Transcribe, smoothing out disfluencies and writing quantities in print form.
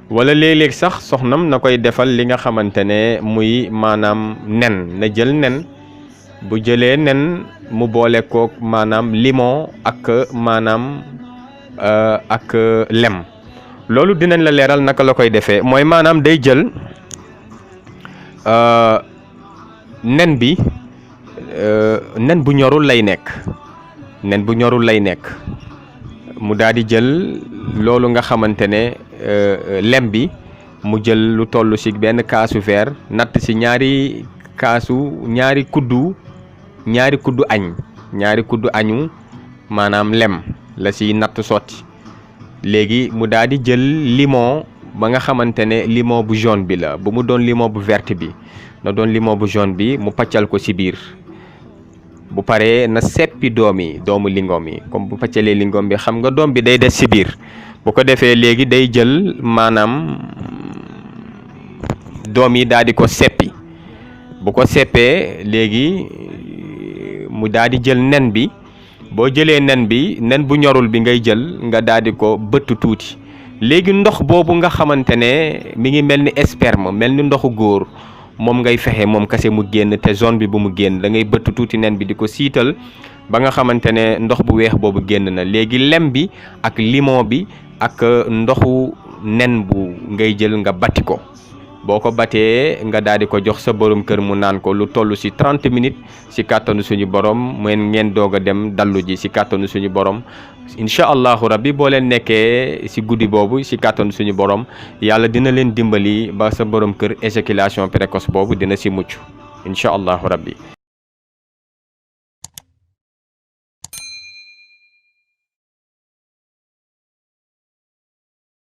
wala léeg-léeg sax soxnam na koy defal li nga xamante ne muy maanaam nen, na jël nen, bu jëlee nen mu boole kook maanaam limon ak maanaam ak lem. loolu dinañ la leeral naka la koy defee. mooy maanaam day jël nen bi, nen bu ñorul lay nekk, nen bu ñorul lay nekk. mu daal di jël loolu nga xamante ne lem bi, mu jël lu toll ci benn kaasu verre, natt ci ñaari kuddu añ, ñaari kuddu añu maanaam lem la ci natt sotti. léegi mu daal di jël limon ba nga xamante ne limon bu jaune bi la, bu mu doon limon bu verte bi, na doon limon bu jaune bi, mu paccal ko ci biir. bu paree na seppi doomu lingom yi, comme bu paccalee lingom bi xam nga doom bi day des ci biir. bu ko defee léegi day jël maanaam doom yi daal di ko seppi. bu ko seppee léegi mu daal di jël nen bi. boo jëlee nen bi, nen bu ñorul bi ngay jël nga daal di ko bëtt tuuti. léegi ndox boobu nga xamante ne mi ngi mel ni sperme, mel ni ndoxu góor, moom ngay fexe moom kese mu génn, te zone bi bu mu génn. da ngay bëtt tuuti nen bi di ko siital ba nga xamante ne ndox bu weex boobu génn na. léegi lem bi ak limon bi ak ndoxu nen bu ngay jël nga batti ko. boo ko batee nga daal di ko jox sa borom kër mu naan ko lu toll ci 30 minutes ci kàttanu suñu borom. ngeen doog a dem dallu ji ci kàttanu suñu borom. incha allahu rabbi boo leen nekkee ci guddi boobu ci kàttanu suñu borom, yàlla dina leen dimbali ba sa borom kër éjaculation précoce boobu dina ci mucc incha allahu rabbi.